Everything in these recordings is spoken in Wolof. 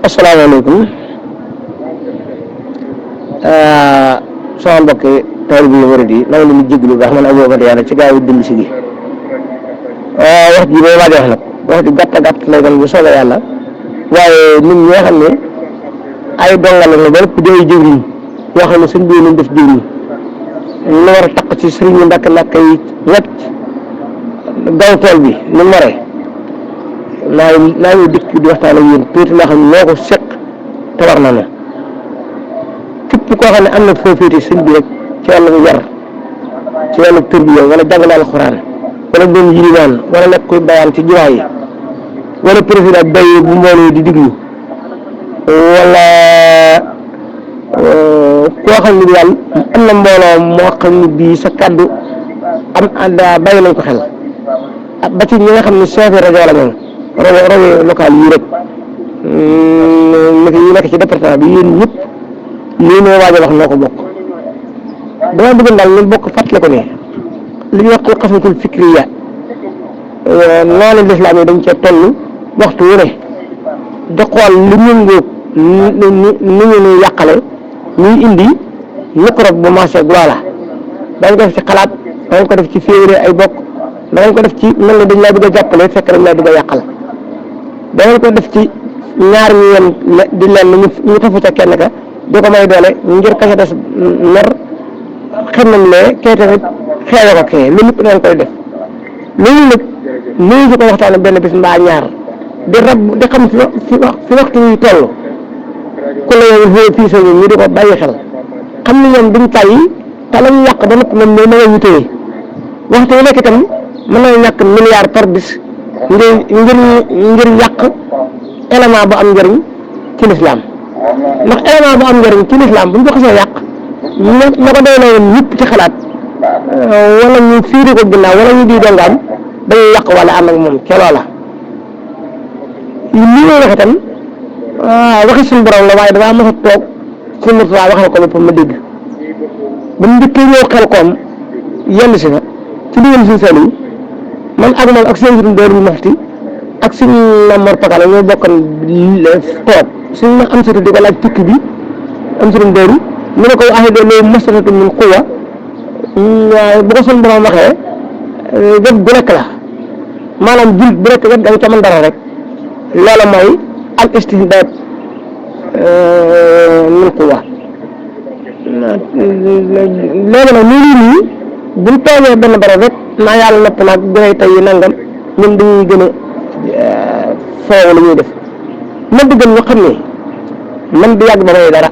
asalaamaaleykum sama mbokki taalibe yi murid yi maa ngi leen di jégalu baax man Abou Madiyana ci gaaw a dund si gi wax ji may waaj a wax nag wax ji gàtt gàtt lay doon bu soobee yàlla waaye nit ñi nga xam ne ay dongal la ba lépp di ay jëwriñ yoo xam ne sëñ bi nañ def jëwriñ lu war a taq ci sëriñ yi ndàkk ndàkk yi wecc gaw tool bi ni mu waree naa ngi dikk di waxtaan ak yéen tuuti loo xam ne moo ko seq te war na ne képp koo xam ne am na foo féete sëñ bi rek ci wàllu yar ci wàllu tërbiya wala jàngale alxuraan wala doon yilimaan wala nekk kuy bayaan ci jumaa yi wala président bay bu mbooloo di diglu wala koo xam ne daal am na mbooloo moo xam ne bii sa kaddu bàyyi nañ ko xel ba ci ñi nga xam ne chef rajo la ñoom rajo local yii rek yi nekk ci département bi yéen ñëpp lii may waaj a wax noo ko bokk dama bëgg daal ñu bokk fàttali ko ne li ñuy wax xasatul fikriya noonu lislaam yi dañ cee toll waxtu wu ne di xool li méngóog ni ñu ñuy yàqale ñuy indi microbe bu marché voilà dañ ko def ci xalaat dañ ko def ci féewre ay bokk dañ ko def ci mel ne dañ laa bëgg a jàppale fekk dañ laa bëgg a yàqal dañ ko def ci ñaar ñu yem di leen ñu tafu ca kenn ka di ko may doole ngir kese des ner xam nañ ne kay tamit xeewe ko kee lu lépp dañ koy def loolu nag nuyu si ko waxtaane benn bis mbaa ñaar di rab di xam fi waxtu yi toll ku la yow fii sa ñu di ko bàyyi xel xam ni ñoom duñ tàyyi te lañ yàq ba noppi moom ne na nga wutee waxtu yu nekk itam mën na ñàkk milliard par bis ngir yàq élément bu am njëriñ ci lislaam ndax élément bu am njëriñ ci lislaam bu ñu ko xasee yàq na ko doy na woon ñëpp ci xalaat wala ñu fiiri ko ginnaaw wala ñu di dongaam dañuy yàq wala ànd ak moom ca loola li may wax itam waxi suñu borom la waaye damaa mos a toog suñu murtaa waxal ko boppam ma dégg ba mu njëkkee ñëw xel koom yenn si fa ci digal suñu sel yi man ak moom ak seen suñu doolu mafti ak suñu Mor Pakala ñoo bokkoon toog suñu am sota di ko laaj tukki bi am suñu doolu mu ne ko ahida loolu mastatatu min quwwa bu ko suñu borom waxee wet bu nekk la maanaam jullit bu nekk wet dañ ca mën dara rek loola mooy al istihdaad min quwwa léegi nag nii buñ toogee benn barab rek naa yàlla nopp naag gënay tey nangam ñun dañuy gën a foowu la ñuy def man di gën ñu xam ne man du yàgg ba may dara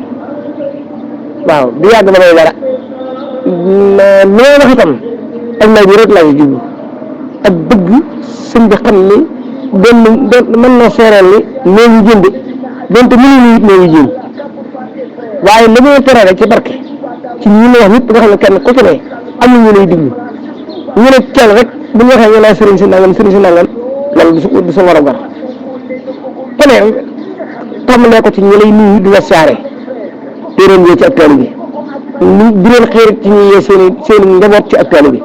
waaw du yàgg ba may dara li may wax itam ak may bi rek laa jublu ak bëgg sëñ bi xam ni benn mën na seereel ni nee ñu jënd donte mënuñu it nee ñu jënd waaye li muy tere rek ci barke ci ñi ma wax ñëpp nga xam ne kenn ku ci ne am na ñu lay diglu ñu ne kenn rek bu ñu waxee ñu naan sëriñ si nangam loolu du sa war a gar keneen tàmbalee ko ci ñi lay nuyu di la saare di leen yee ci ak tool bi di leen xëy ci ñi yee seen njaboot ci ak tool bi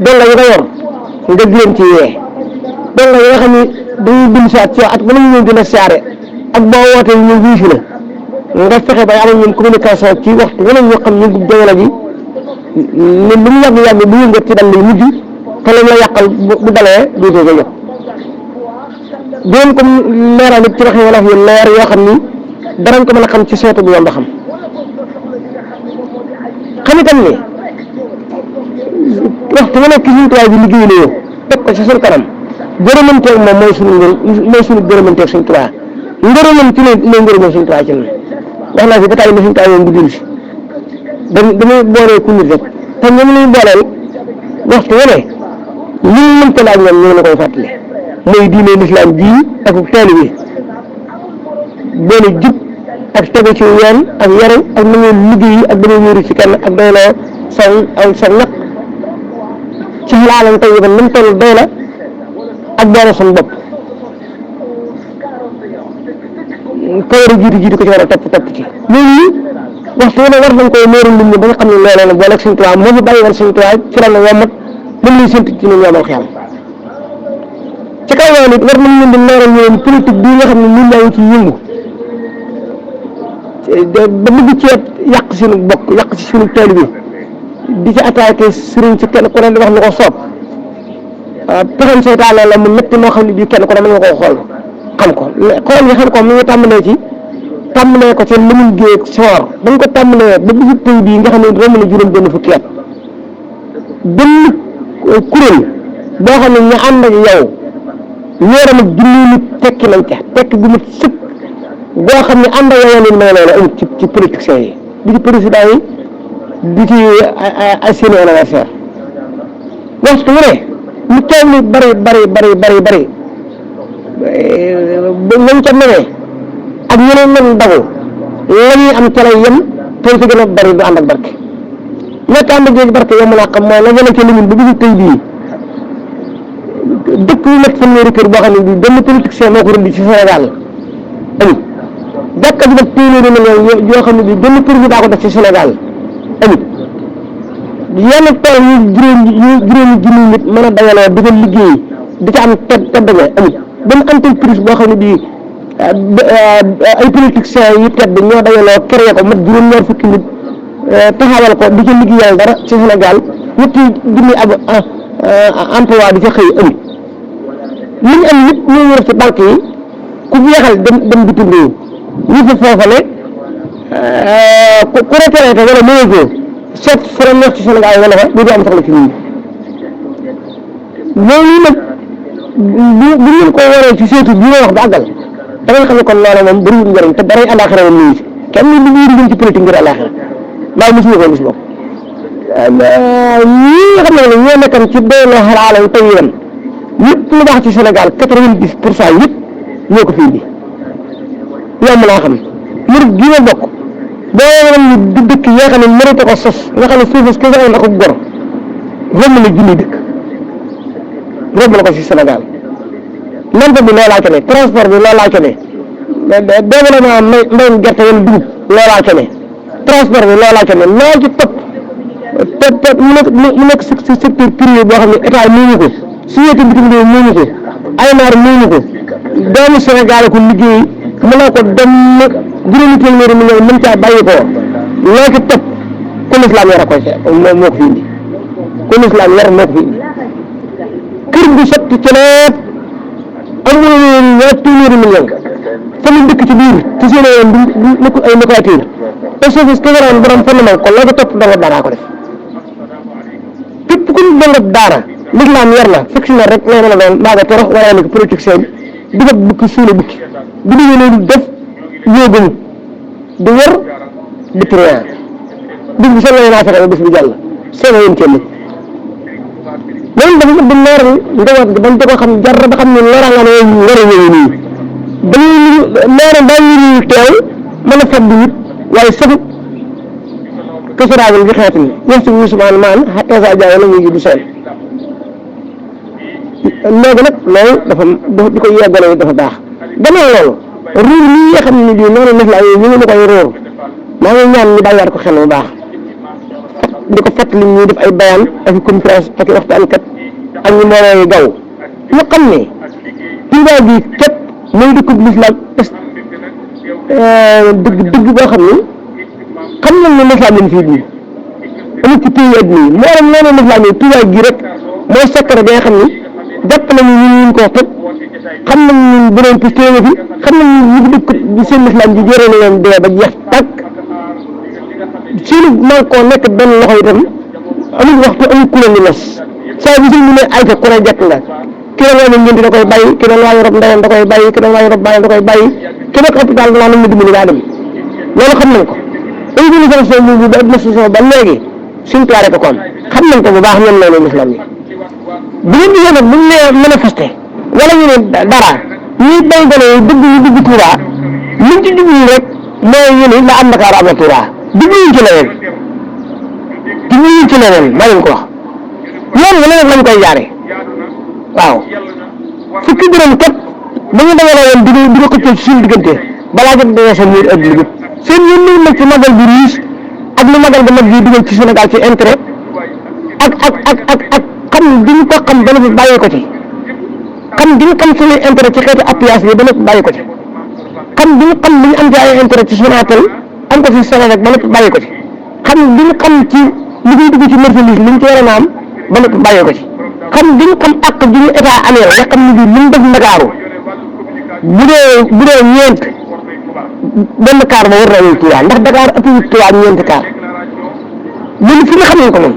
donga yi ko yor nga di leen ci yee donga yi nga xam ne dañuy bind si at ba nañu ñëw di la saare ak boo wootee ñu wuyu la nga fexe ba am ñun communication ci waxtu wala ñoo xam ñu ngi jamono ji ne lu mu yàgg bu yëngat ci dal lay mujj te lañ la yàqal bu dalee duutoo ko jot doon ko leeral it ci waxi wolof yu leer yoo xam ni danañ ko mën a xam ci seetu bu yomb xam itam ni waxtu wu nekk suñu tubaab bi liggéey la yow teg ko ci suñu kanam gërëmanteeg moom mooy suñu gërëmanteeg suñu tubaab ngërëmam ci ne mooy ngërëmam suñu tubaab ci noonu wax naa fi ba tey ne suñu tubaab yoon di si dañuy boolee ku nit rek te ñoom lañu booleel waxtu wu ne li ñu mënta laaj ñoom ñu ngi la koy fàttali mooy diine lislaam bii ak taalibe bi boole jub ak tegu ci yoon ak yaram ak na ngeen liggéey ak dañoo wéeru ci kenn ak doy loo sa ñaq ci xalaalam tey ba nam toll doy la ak boole suñu bopp kawar a jiitu ko ci war a topp ci loolu waxtu wu ne war nañ koy leeral nit ñi ba nga xam ne looloo la boole ak suñu tubaab moo fi bàyyi woon suñu tubaab ci la na womat mën nañ séntu ci ñun yoomal xiyam ci kaw yoon it war nañ leen di leeral ñu leen politique bii nga xam ne ñun ñaa ngi ciy yëngu ba bëgg ci yàq suñu bokk yàq ci suñu taalibe bi di ci attaqué sëriñ ci kenn ku ne di wax lu ko soob pexem seytaane la mu métti moo xam ne bii kenn ku ne mën nga koo xool xam ko xool nga xam ko mi ngi tàmbalee ko ci limun géeg soor ba nga ko tàmbalee ba bisu tey bii nga xam ne romb na juróom benn fukki at benn kuréel boo xam ne ñu ànd ak yow ñooram ak junni nit tekki nañ ca tekki bu mat sëkk boo xam ne ànd ak yow ni may loolu amut ci politiciens yi di ci président yi di ci ay seeni anniversaire waxtu mu ne lu toll ni bari lañ ca menee ak ñeneen leen dagu la ñuy am ca lay yem te ci gën a bari du ànd ak barke ñett ànd ak barke yow mën a xam mooy la gën a ca limin ba bisu tey bii dëkk yu nekk fanweeri kër boo xam ne bii benn politicien moo ko rëdd ci Sénégal amul jàkka ji nag téeméeri million yoo xam ne bii benn président ko def ci Sénégal amul yenn tool yu juróomi junni nit mën a dajaloo di ko liggéey di ca am tedd nga amul benn entreprise boo xam ne bii ay politiciens yu tedd ñoo dajaloo créé ko mat juróom-ñaar fukki nit taxawal ko di ca liggéeyal dara ci Sénégal ñetti junni ab emploi di ca xëy amul li ñu am nit ñoo yor ci banque yi ku jeexal dem bitim réew ñu fa foofale ku retraité wala mënagoo seet fara neex ci Sénégal wala fa du am soxla ci ñun loolu nag bu ñu ko waree ci seetu bi wax ba àggal da nga xam ne kon loolu moom bëriwul njëriñ te daray àllaaxira moom nii kenn lu ñuy dugg ci politique ngir àllaaxira maa ngi mosuñu ko gis moom ñi nga xam ne ñoo nekkoon ci doole xalaal tey yéen lépp lu baax ci Sénégal 90% yëpp ñoo ko fi indi yomb naa xam murid gi ma bokk boo waroon ñu du dëkk yoo xam ne mérite ko sos nga xam ne suufas kese amoon ak gor romb na junni dëkk romb na ko ci Sénégal lampe bi loolaa ca ne transport bi loolaa ca ne développement mbéyum gerte wala dugub loolaa ca ne transport bi loolaa ca ne lool ci topp te mu nekk secteur privé boo xam ne état moomu ko société bitim réew moomu ko ay naar moomu ko doomu Sénégal ko liggéey mën na ko dem juróomi téeméeri million mën caa bàyyi ko loo ci topp ku lislaam yar a koy moo ko fi indi ku lislaam yar moo ko fi indi kër bu sotti ci lépp amul ñaar téeméeri million fa mu dëkk ci biir ci seen yoon du ay locataire te service que nga borom fondement ko loo ko topp danga daara ko def képp ku ñu danga daara lislaam yar la fictionnaire rek lay mën a doon maa nga torox wala nekk politicien bi di ko bukki suule bukki bu ñu leen di def yóbbu di wër di trian bis bi seen naa fexe bis bi jàll seen yéen kenn loolu dafa di leer njaboot gi dañ ko xam jar ba xam ne leera nga ne war a ñëw nii dañuy leera dañuy teew mën a fab bi nit waaye saxut kasaraabal bi xeet ni ñoom si musulmaan maan xasa jaay la ñuy du seen léegi nag loolu dafa di ko yeggale dafa baax gannaaw loolu ruur ñi nga xam ne bii noonu naf la ñu ngi koy ruur maa ngi ñaan ñu bàyyiwaat ko xel bu baax di ko fàttali ñuy def ay bayaan ak conférence ak waxtaankat ak ñu mbooloo gaw ñu xam ne Tuubaa bi képp mooy dëkkub lislaam dëgg boo xam ne xam nañ ne lislaam lañ fii dund amul ci pays adduna yi moo am noonu lislaam yi Tuubaa gi rek mooy secret bi nga xam ne jàpp nañu ñu koo tëj xam nañ ñun beneen piste fi xam nañ ñu ngi dëkk bi seen lislaam ji jëree na leen dee ba jeex tàkk suñu man koo nekk benn loxo itam amul waxtu amul ku leen di nos saa bi suñu ne ay fa ku ne jàpp nga ki doon waaye ngénte da koy bàyyi ki doon waaye rob ndeyam da koy bàyyi ki doon waaye rob bàyyam da koy bàyyi ki nekk hôpital danaa nañ ma dimbali daa dem loolu xam nañ ko organisation boobu ba administration ba léegi suñu tuwaare ko kon xam nañ ko bu baax ñoom loolu lislaam yi bu ñu gisee nag bu ñu nee manifesté wala ñu ne dara ñuy béy gone yi dugg ñu dugg Touba liñ ci dugg rek mooy ñu ne la am Dakar am na Touba dugguñu ci leneen maa leen ko wax yoon nga leneen lañ koy jaare waaw fukki dërëm kat ba ñu dajaloo woon di ko xëccoo ci suñu diggante balaa jot dana seen ñuy ëpp liggéey seen ñun ñu nag ci magal bi riis ak lu magal ba mag bi dugal ci Sénégal ci intérêt ak xam di ñu ko xam ba na fi bàyyee ko ci xam di ñu xam suñuy intérêt ci xeeti appuyage bi ba na fi bàyyi ko ci xam di ñu xam li ñu am ci ay intérêt ci Sonatel am ko ci Sénégal rek ba lépp bàyyi ko ci xam li ñu xam ci li ñuy dugg ci marchandise li ñu ci war a am ba lépp bàyyi ko ci xam li ñu xam ak bi ñu état amee nga xam ne bii li mu def Ndakaaru bu dee ñeent benn kaar ba war na wul Touba ndax Dakar ëpp wu Touba ñeenti kaar loolu fi nga xam ne ko moom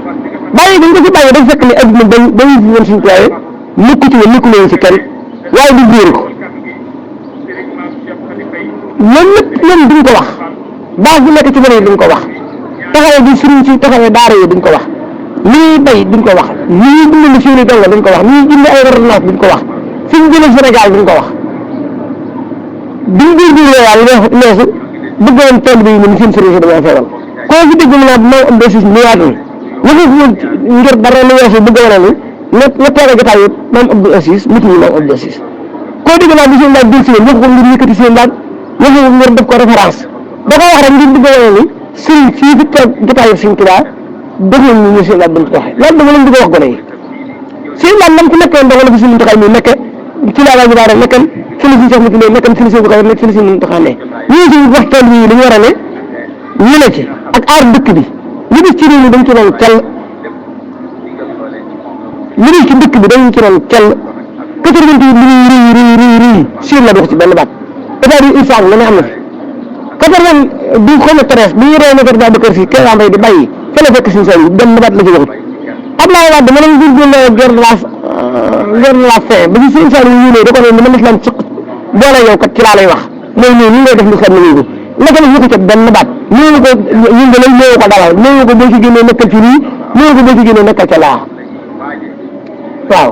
bàyyi dañ ko fi bàyyi dafa fekk ne adduna dañuy fi woon suñu tuwaay nekkuleen ci kenn waaye du biir ko loolu lépp ñoom duñ ko wax base bu nekk ci bëri duñ ko wax taxawee bi sëriñ si taxawee daara yi duñ ko wax li ñuy bay duñ ko wax li ñuy dimbali suñu donga duñ ko wax li ñuy jënd ay ordonnance duñ ko wax fi ñu jëlee Sénégal duñ ko wax biñ góorgóorloo yàlla leesu bëgg woon tool bi ñu seen sëriñ si dañoo feebar koo fi dégg mu naan moo am dosis ñëwaatuñ waxu ngir dara lu weesu bëgg wane ni nga toog a jotaay yi moom Abdou Aziz nit ñi moom Abdou Aziz koo dégg naa bi seen laaj dil si leen waxu ko ngir yëkkati seen laaj waxu ko ngir def ko référence da ko wax rek ngir bëgg wane ni sëriñ fii fi toog jotaay Sëriñ Tuubaa dëgg ñu seen laaj dañ ko waxee loolu dama leen bëgg a wax gone yi seen laaj nam ci nekkee ndox la fi suñu taxaw mi nekke ci laa laaj daara nekkal fi la si sax mu tuddee nekkal fi la si bu ko nekk fi la si mu taxaw ne ñu si wax tool bi dañu war a ne ñu ne ci ak aar dëkk bi li des ci réew mi dañ ci doon kell li des ci dëkk bi dañ ci doon kell 88 li ñuy rëy sur la dox ci benn baat état du insaan la ne am na fi 80 bi xaw ma 13 bi ñu réew na kër Babacar Si Kéba Mbaye di bàyyi fa la fekk suñu sa yi benn baat la ci waxut Abdoulaye Wade ma leen góorgóorloo guerre de la faim ba ci seen saa yu ñëwee da ko ne ni ma l'islam ci boole yow kat ci laa lay wax mooy nii ni ngay def l'islam ni ko la ko def ñu ko ca benn baat ñëw ko yëngalal ñëw ko dalal ñëw ko boo ci génnee nekkal ci lii ñëw ko boo ci génnee nekkal ca laa waaw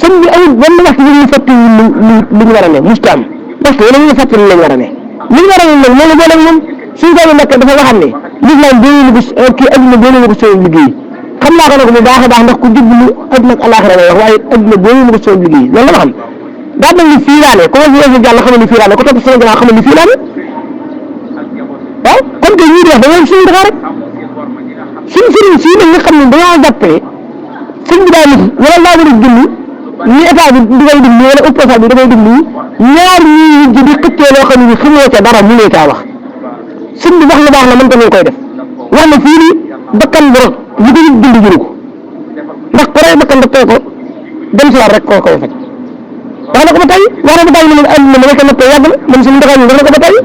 sëñ bi amul benn waxtu bi ñu fàtte li ñu war a ne mustaam waxtu yi ñu fàtte li lañ war a ne li ñu war a ne nag loolu boole moom suñ ko nekk dafa waxam ne l'islam doonu ko kii adduna doonu ko seen liggéey xam naa ko nag bu baax a baax ndax ku jublu adduna ak àllaaxira lay wax waaye adduna doonu ko seen liggéey loolu la ma xam daa mel ni fii laa ne ku ma fi weesu jàll xamal ni fii laa ne ku topp sama gannaaw xamal ni fii laa ne waaw kon tey ñii di wax dañoo suñu Dakar rek suñ sëriñ sii nag nga xam ne dañoo jàppee sëñ bi daa nit wala laa war a julli ni état bi di koy déglu wala opposant bi da koy déglu ñaar ñii ji di xëccee loo xam ne xamoo ca dara mu ne caa wax sëñ bi wax lu baax na mën tamit koy def wax na fii ni bakkan bu rot li ko yëg dund jëru ko ndax ku rey bakkan daf ko dem si waat rek koo koy faj wax na ko ba tey wax na ba tey ne àdduna ma nekk natt yàgg na man suñu Dakar yi wax na ko ba tey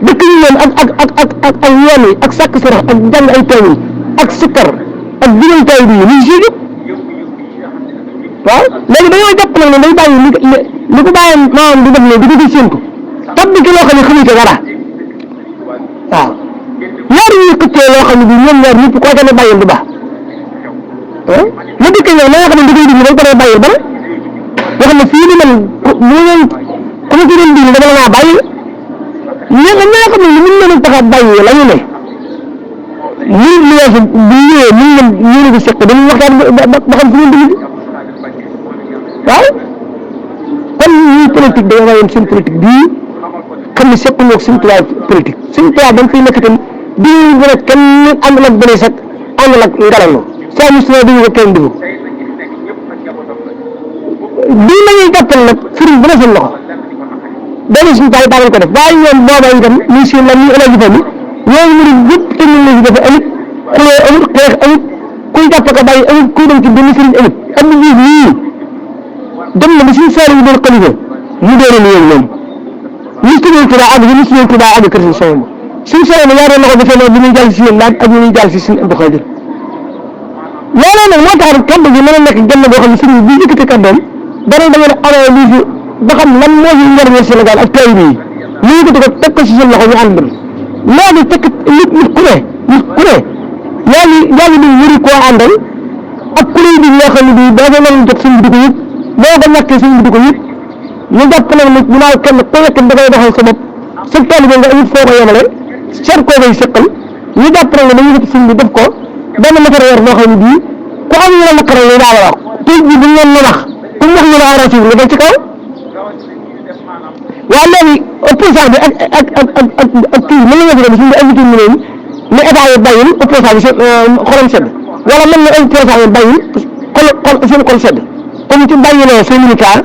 dëkk yi leen ak yoon yi ak sàkk sarax ak jàng ay taw yi ak sikkar ak digal taw bi ñu si yëpp waaw léegi dañoo jàpp nag ne day bàyyi li ko bàyyi maanaam di def ne di ko ci séntu tab ci loo xam ne xamuñ ko dara waaw ñaar ñuy xëccee loo xam ne bi ñoom ñaar ñëpp koo ca ne bàyyil du baax ma dëkk ñoom na nga xam ne da koy digg dañ ko dee bàyyil bala yoo xam ne fii ni man mu leen ku ma ci doon digg dama la naa bàyyi ñoo xam ne li mun leen tax a bàyyi la ñu ne ñun li weesu bu ñëwee mun leen ñu ko seq dañuy waxtaan ba xam fu ñu digg waaw kon ñuy politique dañoo wayoon seen politique bii xam ne seqaloo ak suñu tubaab politique suñu tubaab dañ koy nekk itam bii bu ne kenn àndal ak bëri sax àndal ak ngelaw saa mu si ne ko kenn dugg bii la ñuy jàppal nag sëriñ bu ne seen loxo benn suñu taay daanañ ko def waaye ñoom booba itam ñu si la ñuy énergie famille ñooñu mu ne yëpp te ñun la si dafa amit xuloo amut xeex amut kuy jàpp ko bàyyi amut kuy dem ci benn sëriñ amut am na ñuy nii dem na ba suñu saari yu doon xalifa mu doon ni yéen ñoom ñu tuddee Tuubaa àgg ñu tuddee Tuubaa àgg kër suñu soxna suñu soxna bi ñaareel loxo defee noonu bi ñuy jàll si yéen laaj ak ñu ñuy jàll si suñu Abdou Khadir looloo nag moo tax rek kàddu gi mën a nekk jënd boo xam ne sëriñ bi yëkkati kàddoom dara da ngeen amee lii fi ba xam lan moo fi njëriñal Sénégal ak tey bii ñu yëkkati ko teg ko si seen loxo ñu ànd dem loolu tekk nit ku ne yaa ngi di wëri koo àndal ak ku lay di ñoo xam ne bii boo ko mën a jot sëñ bi di ko yëg boo ko ñàkkee sëñ bi di ko yëg ñu jàpp nag nit ñu naan kenn ku nekk da ngay doxal sa bopp sa tool bi nga amul foo ko yemale seet koo koy seqal ñu jàpp nag ne dañuy yëkkati sëñ bi def ko benn matériel boo xam ne bii ku am ñu la naqaral li daa war a wax tey jii buñ leen wax ku mu wax ñu la war a suuf nga dal ci kaw waaye léegi opposant bi ak kii mën nañoo fi dem suñu invité mu leen ne état yi bàyyil opposant bi xolam sedd wala mën na opposant yi bàyyil seen xol sedd comme ci bàyyiloo seen militaire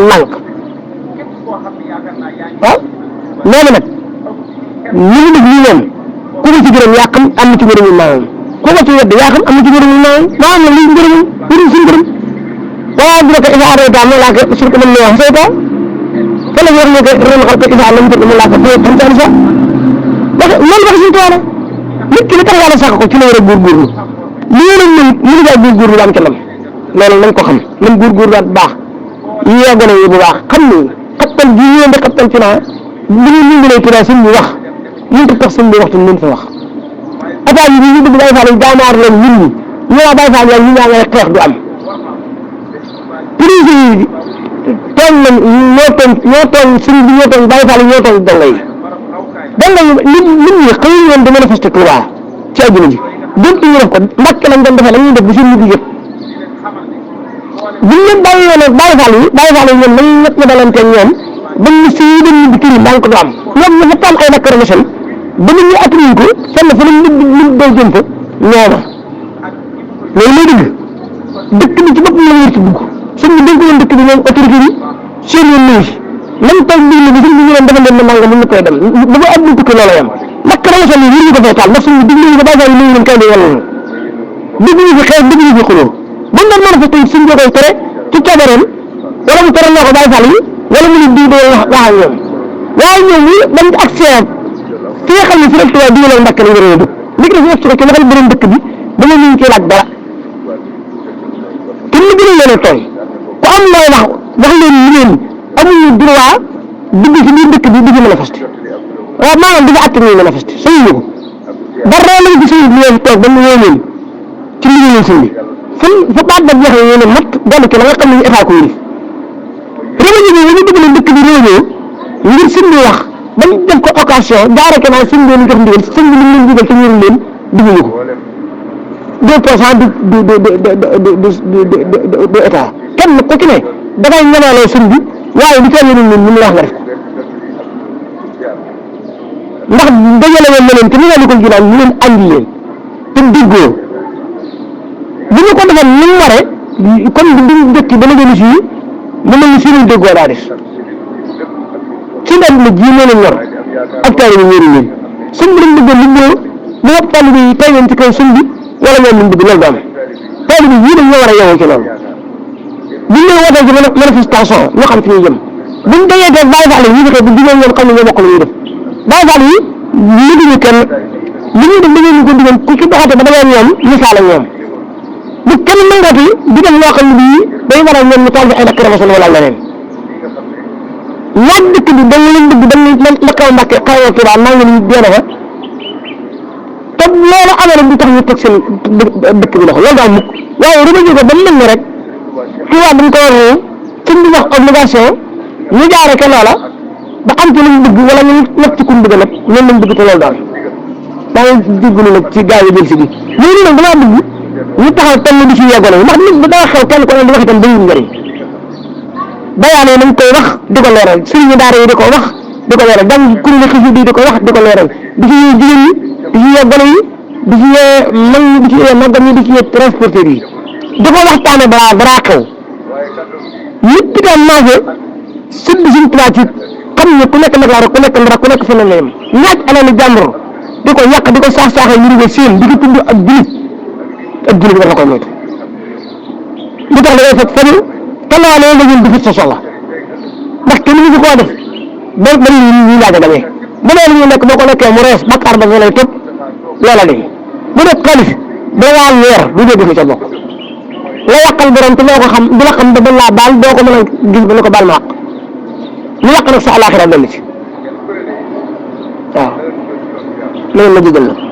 lànk waaw loolu nag li mu def nii ñoom ku ma ci gërëm yaa xam am na ci ngërëmul maanaam ku ma ci wedd yaa xam am na ci ngërëmul maanaam maa am na li ngërëmul pour suñu gërëm waaye dina ko isaa reetaan ma laa ko sur ko mën na wax sayta fa la yor ne ko ren xal ko isaa lañ tëdd ma laa ko fay xam ci sa wax loolu wax suñu toole nit ki li tax yàlla sàkk ko ci la war a góorgóorlu lii lañ mën mënu gaa góorgóorlu ba am ca lam loolu nañ ko xam nañ góorgóorluwaat bu baax yi yeggone yi bu baax xam ni xattal gi ñu leen di xattal ci naa li ñu mëngalee turaa sëñ bi wax mënut a tax sëñ bi waxtu mën fa wax attaques yi ñu bëgg Baye Fall yi jaamaar leen ñun ñi ñu waa Baye Fall yaa ñu ñaa ngay xeex du am prise yi tooñ nañ ñoo tooñ sëñ bi ñoo tooñ Baye Fall yi ñoo tooñ donga yi nit ñi xëy woon di manifester Touba ci àdduna ji donte ñu def ko Mbàkke lañ doon defee la ñuy def bu seen nit yëpp buñ leen bàyyi woon ak Baye Fall yi ñoom nañ ñett ñu dalanteeg ñoom bañ ñu si dem ñu kii ndànk du am ñoom ñu fa taal ay nakkar machine ba nit ñi attriñ ko fenn fa lañ nit doy jëm fa ñooma loolu lay dëgg dëkk bi ci bopp la wër ci dugg sëñ bi dañ ko woon dëkk bi ñoom autorité bi seen yoon nuyu si lañ toog biir bi sëñ bi ñu leen defal leen na nanga mën na koy dem dafa ab lu tukki loola yam nakkar machine yi ñu ko fay taal ndax sëñ bi digg ñu ko Baye Fall yi nuyu leen kay di wàll dëgg ñu fi xeex dëgg ñu fi xuloo buñ doon manifesté yi suñ koy tere ci coobareem wala mu tere loo ko Baye Fall yi wala mu nit di doo wax ak ñoom waaye ñoom ñi dañ accès fi nga xam ne fi rek tubaab digalal Mbàkke lañ war a dëkk léegi dafa yëg ci ko waxal borom dëkk bi dama ñu ci laaj dara kenn gënal leen a tooy ku am looy wax leen ni leen amuñu droit dugg ci biir dëkk bi di manifesté waaw maanaam di nga àtte ñuy manifesté sañuñu ko dara lañ gis ñu toog ba mu woo leen ci liggéeyal sëñ bi fa baat ba jeexee yéen a mat dolli ci la nga xam ne ñu état ko yëri réew mi ñu dugg leen dëkk bi réew ngir sëñ bi wax bañ def ko occasion jaare ko naan sëñ bi ñu jox ndigal sëñ bi ñu leen digal te ñëru leen digguñu ko 2% du état kenn ku ci ne dangay ñaanaloo sëñ bi waaye li ca yéen leen ñu wax nga def ndax dajale woon na leen te ñu ne ko ginaan ñu leen andi leen te déggoo bu ñu ko defal ni mu waree comme duñ dëkk ba la gën a fii mu mel ni fii lañ déggoo daa def ci ndam la ji moo leen ñor ak taali bi ñëri leen sëñ bi lañ bëggoon liggéey mu wax taali bi tey leen ci kaw sëñ bi wala ñoom liñ bëgg loolu du am taali bi yii dañ ñoo war a yeewoo ci loolu buñ leen wootee ci manifestation ñoo xam fi ñuy jëm buñ dajee teg Baye Fall yi ñu fexe bu jigéen ñoom xam ne ñoo bokk lu ñuy def Baye Fall yi liggéeyu kenn li ñuy def dañoo ñu ko digal ku ci doxate ba dangeen ñoom misaal ak ñoom bu kenn nangati di def loo xam ne bii day waral ñoom ñu taal fi ay lakk ramason wala leneen laaj dëkk bi dañ leen bëgg dañ la xew Mbàkke xewoo Tuubaa maa ngi nii dee na fa te loolu amee du tax ñu teg seen dëkk bi loxo loolu daal mukk waaye remédié ko ba mu mel ni rek Tuubaa dañ ko war a suñ di wax obligation ñu jaare ke loola ba am ci luñ bëgg wala ñu nekk ci kuñ bëgg nag noonu lañ bëgg te loolu daal daa ngi jégalu nag ci gars yi jël si bi loolu nag damaa bëgg ñu taxaw tenn di ci yeggone ndax nit bi daa xew kenn ko ne di wax itam dañuy njëriñ bayaane nañ koy wax di ko leeral sëriñu daara yi di ko wax di ko leeral dang kuréel xisib yi di ko wax di ko leeral di ci yee jigéen ñi di ci yee gone yi di ci yee mag ñi di ci yee magam ñi di ci yee transporteur yi di ko waxtaane balaa dara xew ñëpp itam maase sëdd suñ tubaab ci xam ne ku nekk nag laa rek ku nekk ndara ku nekk feneen la yem ñaaj alali jàmbur di ko yàq di ko saax-saaxee ñu di ko séen di ko tudd ak julit war na koy moytu li tax da ngay fekk faju te loolee nga jël di fit sa soxla ndax kenn ñu koo def ba bari ñu laaj a gañee bu dee li ñu nekk boo ko nekkee mu rees bakkaar ba nga lay tëb loola de bu dee xaalis da ngaa weer du dee defi ca bokk la yàqal borom te loo ko xam du la xam ba ba laa baal doo ko mën a gis ba ne ko baal ma àq lu yàq nag sa àllaaxira dolli ci waaw loolu la jégal la